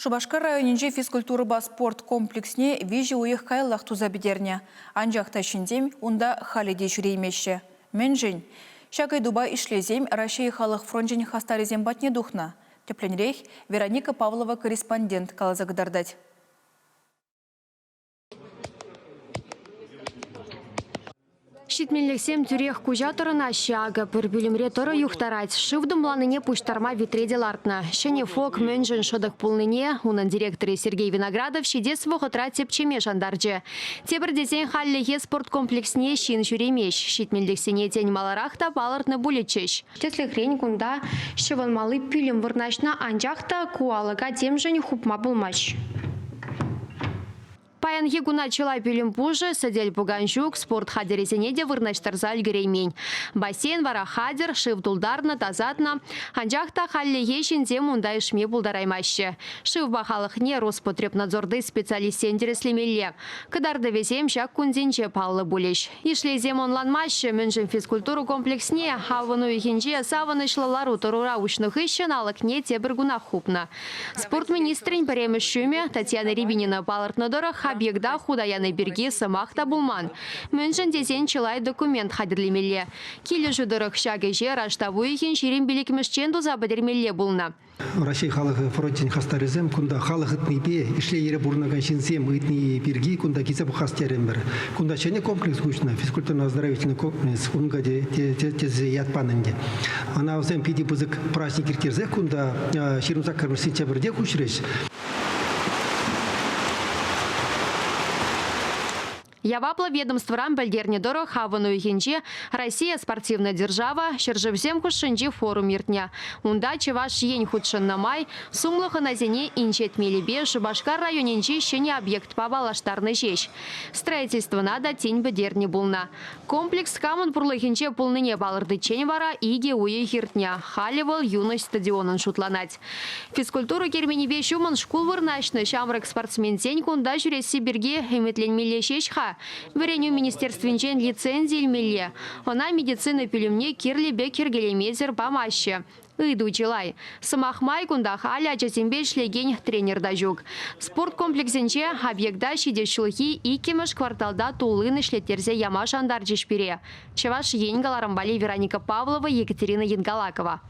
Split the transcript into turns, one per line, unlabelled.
Шупашкар районӗнчи физкультурӑпа спорт комплексне виҫӗ уйӑх каяллах туса пӗтернӗ. Анчах та ҫынсем унта халӗ те ҫӳреймеҫҫӗ. Мӗншӗн? Ҫак ыйтупа Ишлейсем Раҫҫей халӑх фрончӗн хастарӗсем патне тухнӑ. Тӗплӗнрех Вероника Павлова корреспондент каласа кӑтартать.
Ҫитменлӗхсем тӳрех куҫа тӑрӑнаҫҫӗ. Акӑ, пӗр пӳлӗмре тӑрӑ юхтарать. Шыв тумланине пуҫтарма витре те лартнӑ. Ҫӗнӗ ФОК мӗншӗн шӑтӑк пулнине унӑн директорӗ Сергей Виноградов ҫитес вӑхӑтра тӗпчеме шантарчӗ. Тепӗр тесен хальлӗхе спорт комплексне ҫын ҫӳремест. Ҫитменлӗхсене тен маларах та палӑртнӑ пулӗччӗҫ. Тӗслӗхрен, кунта ҫӑвӑнмалли пӳлӗм вырнаҫнӑ, анчах та ку алӑка темшӗн хупма пулмасть. Паянхи куна чылай пӳлӗм пушӑ, сӗтел-пукан ҫук, спорт хатӗрӗсене те вырнаҫтарса ӗлкӗреймен. Бассейн вара хатӗр, шыв тултарнӑ, тасатнӑ. Анчах та хальлӗхе ҫынсем унта ишме пултараймаҫҫӗ. Шыв пахалӑхне Роспотребнадзорти специалистсен тӗрӗслемелле. Кӑтартӑвӗсем ҫак кунсенче паллӑ пулӗҫ. Ишлейсем ӑнланмаҫҫӗ, мӗншӗн физкультура комплексне авӑн уйӑхӗнче савӑнӑҫлӑ лару-тӑрура уҫнӑ хыҫҫӑн алӑкне тепӗр кунах хупнӑ. Спорт министрӗн пӗрремӗш ҫумӗ Татьяна Рябинина палӑртнӑ тӑрӑх, объекта хута яни пирки сӑмах та пулман. Мӗншӗн тесен чылай документ хатӗрлемелле. Килӗшӳ тӑрӑх ҫак ӗҫе раштав уйӑхӗн 25-мӗшчен туса пӗтермелле пулнӑ.
Раҫҫей халӑхӗ фрончӗн хастарӗсем кунта халӑх ыйтнипе, Ишлейре пурӑнакан ҫынсем ыйтни пирки кунта килсе пӑхас терӗмӗр. Кунта ҫӗнӗ комплекс уҫнӑ, физкультурно-оздоровительный комплекс, унка тесе ят панӑ ӗнтӗ. Ӑна вӗсем питӗ пысӑк праҫник ирттерсех кунта 28 сентябрьте уҫрӗҫ.
Яваплӑ ведомствӑран пӗлтернӗ тӑрӑх, авӑн уйӑхӗнче Россия спортивная держава ҫӗршывсем хушшинчи форум иртнӗ. Унта Чӑваш Ен хутшӑннӑ май сумлӑ хӑнасене инҫет мелӗпе Шупашкар районӗнчи ҫӗнӗ объектпа паллаштарнӑ ҫеҫ. Строительствӑна та тин пӗтернӗ пулнӑ. Комплекс камӑн пурлӑхӗнче пулнине палӑртиччен вара икӗ уйӑх иртнӗ. Халӗ вӑл Юность стадионӑн шутланать. Физкультура керменӗпе ҫумӑн шкул вырнаҫнӑ ҫамрӑк спортсменсен кунта ҫӳресси пирки ӗмӗтленмелле ҫеҫ-ха. Вӗренӳ министерствинчен лицензи илмелле. Ӑна медицина пӳлӗмне кирлӗ пек йӗркелемесӗр памаҫҫӗ. Ыйту чылай. Сӑмах май, кунта халӗ ачасемпе ӗҫлекен тренер та ҫук. Спорт комплексӗнче объекта ҫитес ҫулхи иккӗмӗш кварталта туллин ӗҫлеттерсе яма шантарчӗҫ пире. Чӑваш Ен кӑларӑмпа Вероника Павлова, Екатерина Янгалакова.